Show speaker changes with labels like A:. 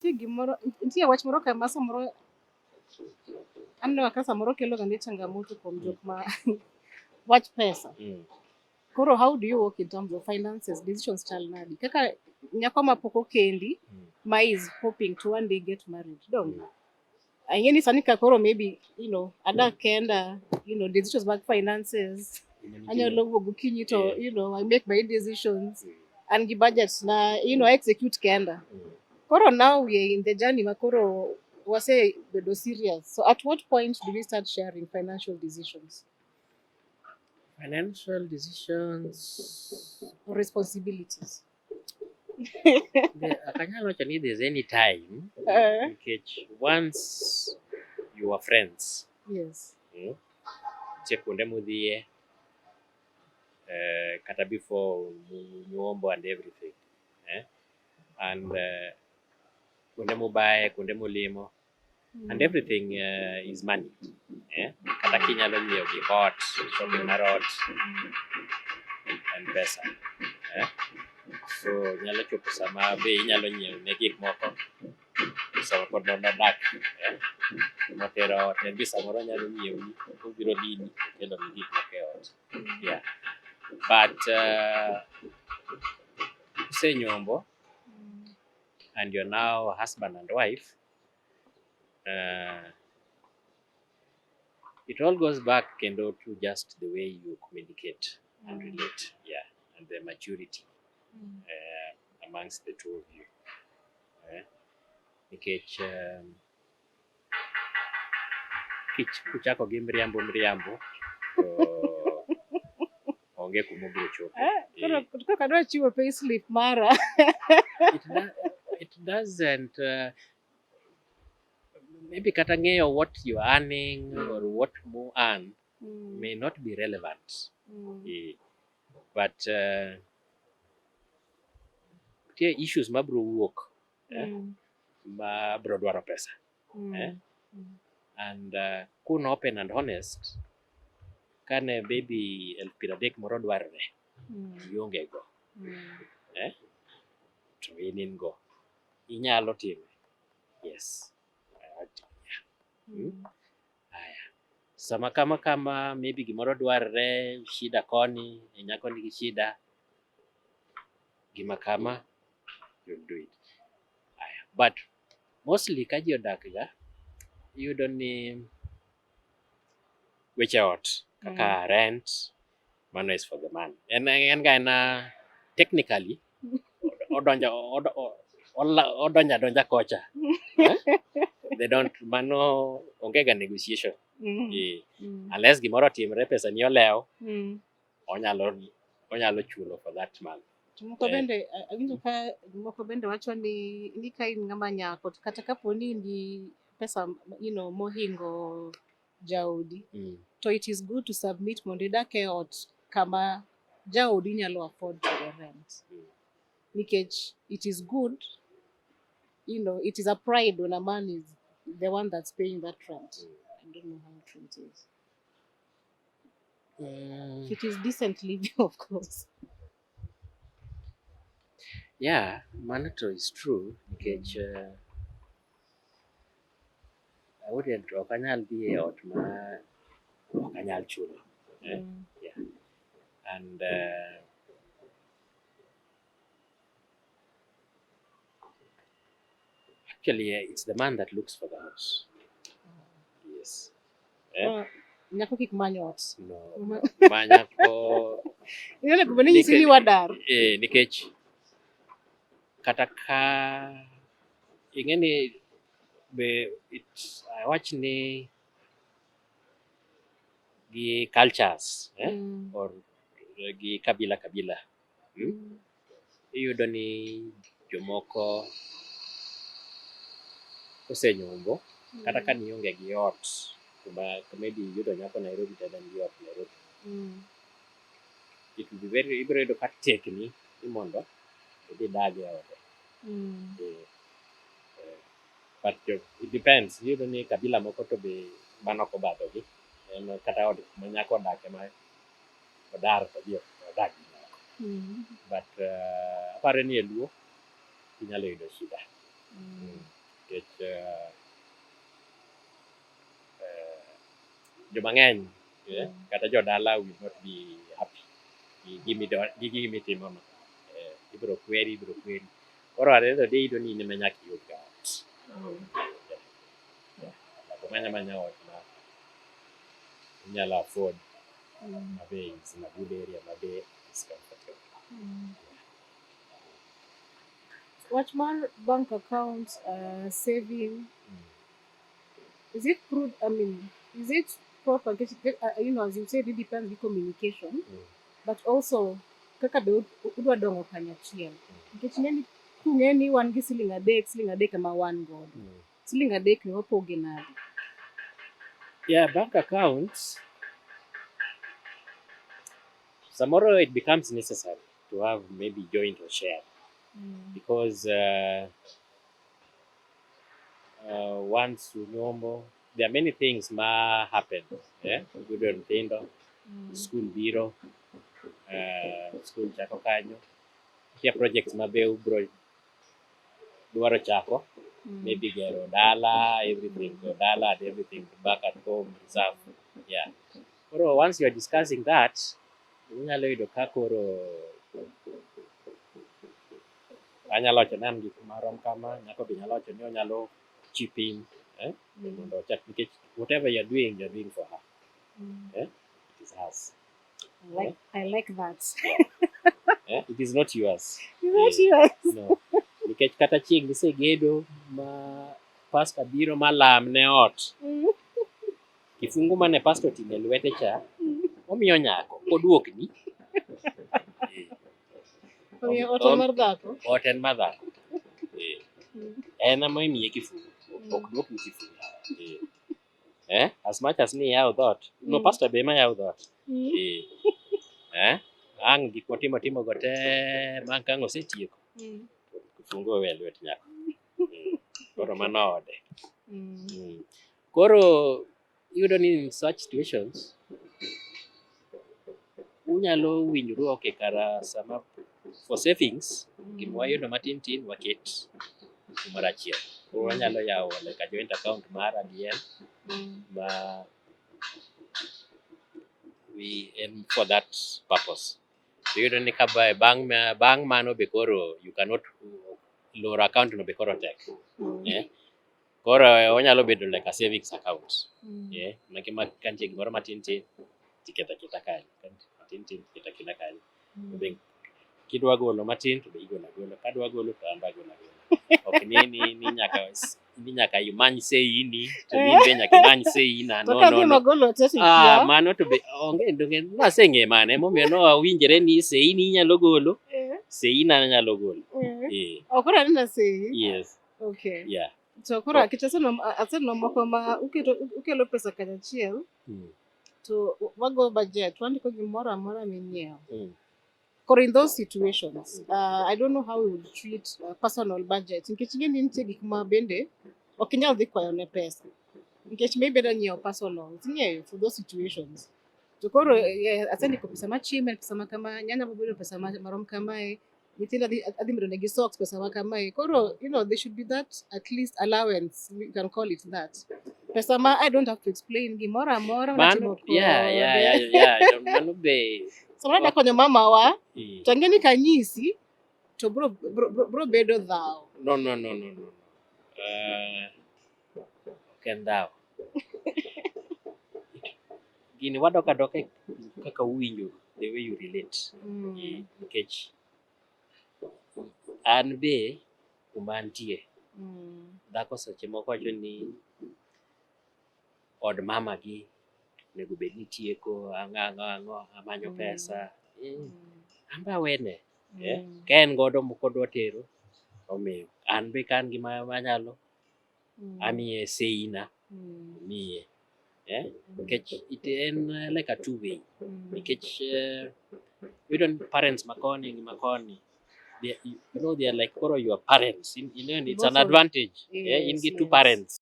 A: Nitie gimoro, nitie wach moro ka ma samoro aneno ka samoro kelo ga ne changamoto kuom jok ma wach pesa. Koro how do you work in terms of finances? Decisions chal nadi? Kaka nyako ma pok okendi ma is hoping to one day get married. Dong. Ang'e ni sani ka koro maybe, adak kenda, decisions mag finances. Anyalo wuok gokinyi to, I make my decisions. An gi budget na, I execute kenda. Koro now we are in the journey ma koro wase bedo serious. So at what point do we start sharing financial decisions?
B: Financial decisions
A: or responsibilities?
B: Ok anyal wacho ni there's any time nikech once you are friends, nitie kuonde mudhiye kata before nyuombo and everything, and kuonde mubaye, kuonde mulimo and everything is money, kata kinyalo nyiewo gik ot, shopping mar ot en pesa, So nyalo chopo sama be inyalo nyiewo ne gik moko sama pod nodak, motero ot, en be samoro onyalo nyiewoni obiro limi okeloni gik moko e ot, yeah. But kisenyombo and you're now husband and wife, it all goes back kendo to just the way you communicate and relate, yeah, and the maturity amongst the two of you. Nikech kuchako gi mriambo mriambo to onge kuma obiro chopo.
A: Koro kadwa chiwo payslip mara.
B: It doesn't maybe kata ng'eyo what you are earning or what you earn may not be relevant. But nitie issues mabiro wuok ma biro dwaro pesa. And kun open and honest, kane maybe 30,000 moro dwarore, ionge go, to in go. Inyalo time. Yes. Aya. Sama kama kama maybe gimoro dwarore, shida koni, nyako nigi shida, gima kama, you'll do it. Aya. But mostly ka ji odak ga, iyudo ni weche ot kaka rent, mano is for the man. En ga ena technically odonjo odonjo adonja kocha. They don't, mano onge ga negotiation. Unless gimoro otimre, pesa ni olew, onyalo chulo for that month.
A: To moko bende awinjo ka moko bende wacho ni ka in ng'ama nyako to kata kapo ni in gi pesa mohingo jaodi, to it is good to submit mondo idak e ot kama jaodi nyalo afford chulo rent. Nikech it is good, it is a pride when a man is the one that's paying that rent. I don't know how true it is. It is decent living, of course.
B: Yeah, mano to is true nikech I wouldn't, ok anyal dhi e ot ma ok anyal chulo. Yeah. And actually, it's the man that looks for the house. Yes.
A: Nyako kik many ot.
B: No. Manyako
A: Ineno gima ne nyisi ni wadar.
B: Nikech kata ka ing'e ni be it awach ni gi cultures, or gi kabila kabila, Iyudo ni jomoko kosenyombo kata ka nionge gi ot kuma maybe iyudo nyako Nairobi to en gi ot Nairobi, it will be very, ibiro yudo ka tekni ni mondo idhi dag e ode. But it depends. Iyudo ni kabila moko to be mano ok obadhogi. En kata od kuma nyako odake ma odar to odhi odag gi nyako. But aparo ni e Luo inyalo yudo shida. Nikech joma ng'eny, kata jodala will not be happy gi gimitimono. Ibiro kweri, ibiro kweri. Koro at the end of the day iyudo ni in ema nyaka iyud ga ot. Nyaka imany amanya ot ma inyalo afford ma be is in a good area, ma be is comfortable.
A: Wach mar bank account, saving, is it prud I mean, is it proper? Nikech, as you said, it depends with communication, but also kaka be udwa dongo kanyachiel. Nikech ing'eni kung'e ni wan gi siling 3, siling 3 ema wan godo. Siling 3 ni wapoge nade?
B: Yeah, bank accounts. Samoro it becomes necessary to have maybe joint or shared because once unyombo, there are many things ma happen. Yeah? Yudo nyithindo, school biro, school chako kanyo. Nitie projects ma be ubro dwaro chako, maybe gero dala, everything, go dala and everything back at home, reserve. Yeah. Koro once you are discussing that, unyalo yudo ka koro anyalo wacho ni an gik marom kama, nyako be nyalo wacho ni onyalo chip in, eh? Mondo ochak, nikech whatever you are doing for her. Eh? It is hers.
A: I like that.
B: Eh? It is not yours.
A: Not
B: Eh.
A: yours.
B: No. Nikech kata chieng' misegedo ma pastor biro ma lam ne ot, kifungu mane pastor oting'o e lwete cha, omiyo nyako, oduokni. Eh.
A: Omiyo ot en mar dhako.
B: Ot en mar dhako. Eh. En ema imiye kifungu, ok duokni kifungu. Eh. Eh? As much as ni iyawo dhoot, no, pastor be ema yawo dhoot. Eh. Eh? Ang' gik motimo timo go te, bang' ka ang' osetieko, kifungu owe e lwet nyako. Koro mano ode. Koro iyudo ni in such situations unyalo winjoru, okay, kara sama for savings gima wayudo matin tin waket kumoro achiel. Koro wanyalo yawo like a joint account mara gi en ma we en for that purpose. To iyudo ni ka bang' mano be koro you cannot loro account no be koro tek. Eh? Koro onyalo bedo like a savings account. Eh, ma ka nitie gimoro matin tin tiketo aketa kanyo, ka nitie matin tin tiketo aketa kanyo. To be kidwa golo matin to be igolo agola, kadwa golo to an be agolo agola. Ok ni nyaka imany seini to in be nyaka imany seina.
A: To
B: No,
A: kadhi
B: no, no.
A: magolo te to
B: Ah,
A: ikia.
B: mano to be onge, donge naseng'e mano, emomiyo ne wawinjre ni seini inyalo golo, seina anyalo golo.
A: Eh.
B: Eh,
A: Oh, koro aneno sei.
B: Yes,
A: Okay.
B: yeah.
A: To koro nikech aseneno moko ma uketo ukelo pesa kanyachiel to wago budget, wandiko gimoro amora minyiewo. Koro in those situations, I don't know how we would treat personal budget. Nikech ing'e ni nitie gik ma bende ok inyal dhi kwayo ne pesa. Nikech maybe adwa nyiewo personal, ing'eyo, for those situations. To koro asendiko pesa ma chiemo en pesa ma kama, nyanya bobedo pesa marom kamae, nyithindo adhi medo negi socks pesa ma kamae. Koro, there should be that at least allowance, we can call it that. Pesa ma I don't have to explain gimoro amora
B: Mano,
A: matimo
B: yeah,
A: kode.
B: yeah. Mano be
A: Samoro adwa konyo mamawa, to ang'e ni kanyisi to bro bedo dhawo.
B: No, no, no, no, no. Ok en dhawo. Gini wadok adoka e kaka uwinjo, the way you relate. Nikech an be kuma antie, dhako seche moko wacho ni od mama gi onego bed ni tieko ang'o ang'o ang'o amanyo pesa. An be awene. Eh? Ka en godo kodwa tero, omiyo. An be ka an gi manyalo, amiye seina, miye. Eh? Nikech it en like a two way. Nikech iyudo ni parents makoni gi makoni, they are like koro your parents. It's an
A: Both of
B: advantage. Eh? In
A: Yes,
B: gi two
A: yes.
B: parents.